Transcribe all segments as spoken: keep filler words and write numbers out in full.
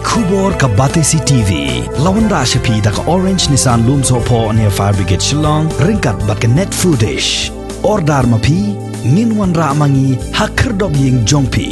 Khubor ka Batesi T V la wanrah sha phi da ka Orange Nissan Lumsohphoh near Fire Brigade Shillong ryngkat bad ka Net Foodish. Order ma phi, ngin wanrah ma ngi ha khyrdop ïing jong phi.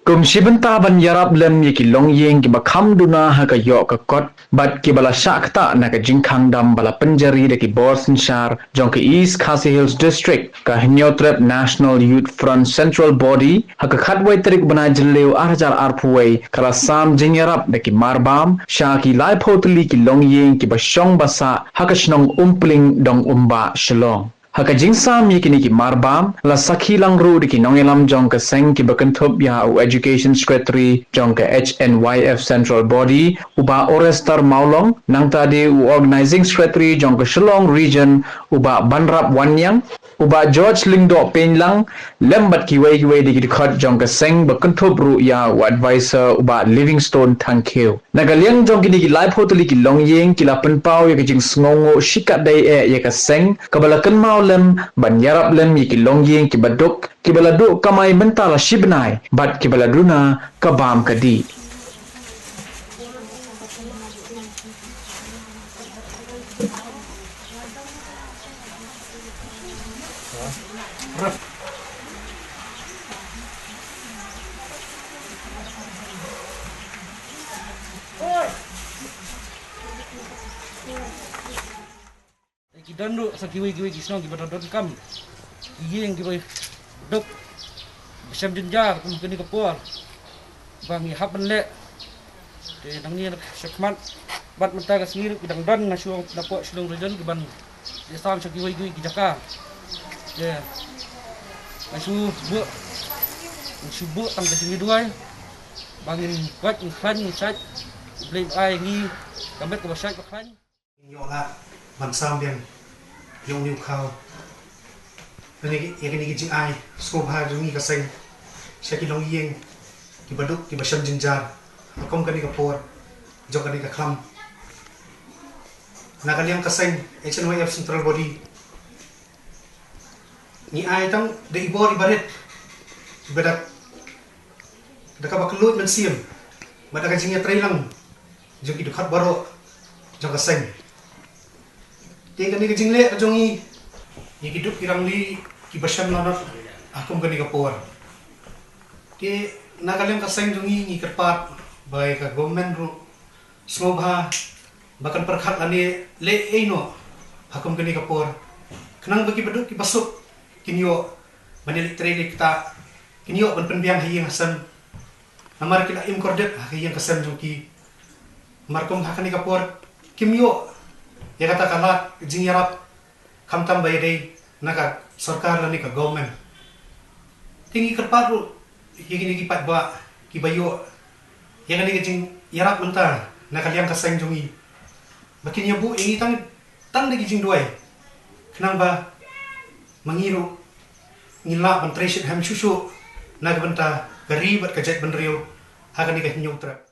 Kum shi bynta ban ïarap lem ïa ki longïing kiba kham duna ha ka ïoh ka kot bad kiba la shah ktah na ka jingkhang dam ba la pynjari da ki bor synshar jong ka East Khasi Hills District, ka Hynñiewtrep National Youth Front Central Body ha ka khatwei tarik bnai Jylliew ar hajar arphew wei ka la sam jingïarap da ki marbam sha ki laiphew tylli ki longïing kiba shong ba sah ha ka shnong Umpling, Dong Umbah, Shillong. Ha ka jingsam ïa kine ki marbam la sakhi lang ruh da ki nongïalam jong ka seng kiba kynthup ïa u Education Secretary jong ka H N Y F Central Body, u Bah Orester Mawlong, nangta de u Organizing Secretary jong ka Shillong Region, u Bah Banrap Wanniang, u Bah George Lyngdoh Peinlang, lem bad kiwei kiwei de ki dkhot jong ka seng, ba kynthup ruh ïa u Advisor, u Bah Livingstone Thangkhiew. Na ka liang jong kine ki laiphew tylli ki longïing ki la pynpaw ïa ka jingsngewnguh shikatdei eh ïa ka seng kaba la kynmaw lem ban ïarap lem ïa ki longïing kiba duk, kiba la duh kamai mynta la shi bnai bad kiba la duna ka bam ka dih. Ki don ruh sa kiwei kiwei ki shnong kiba don donkam ki ïing kiba duk, ba shem jynjar kum kane ka por ba ngi hap ban leh. Te nangne na shakhmat bad mynta ka sngi ruh ki dang don na shuwa na poh Shillong Region ki ban ïasam sha kiwei kiwei ki jaka. Te nga shu buh, nga shu buh tang ka jingïaduwai ba ngin koit, ngin khlaiñ, ngin shait. U Blei un ai ngi ka met kaba shait ba khlaiñ. Ïoh lah ban sam biang ïa une u khaw. Kane ki, ïa kane ki jingai sngewbha jong ngi ka seng sha ki longïing kiba duk kiba shem jynjar ha kum kane ka por jong kane ka khlam. Na ka liang ka seng H N Y F Central Body ngi ai tang da i bor i barit ba da da kaba kylluid mynsiem bad da ka jingïatreilang jong ki dkhot baroh jong ka seng. Te kane ka jingleh ka jong ngi ïa ki duk ki rangli kiba shem lanot ha kum kane ka por. Te na ka liang ka seng jong ngi ngi kyrpad ba ïa ka government ruh sngewbha ba kan pyrkhat lane leh ei noh ha kum kane ka por khnang ba kiba duk kiba suk kin ïoh ban ïaleit trei leit ktah, kin ïoh ban pynbiang ha ïing ha sem. Namar ki la im kordit ha ka ïing ka sem jong ki. Namar kum ha kane ka por kim ïoh ïa kata ka lad jingïarap khamtam ba ïadei na ka sorkar lane ka government. Te ngi kyrpad ruh ïa kine ki paidbah kiba ïoh ïa kane ka jingïarap mynta na ka liang ka seng jong ngi ba kin ïa buh ïa ngi tang tang da ki jingduwai khnang ba ma ngi ruh ngin lah ban trei shitom shuh shuh na ka bynta ka ri bad ka jaitbynriew ha kane ka Hynñiewtrep.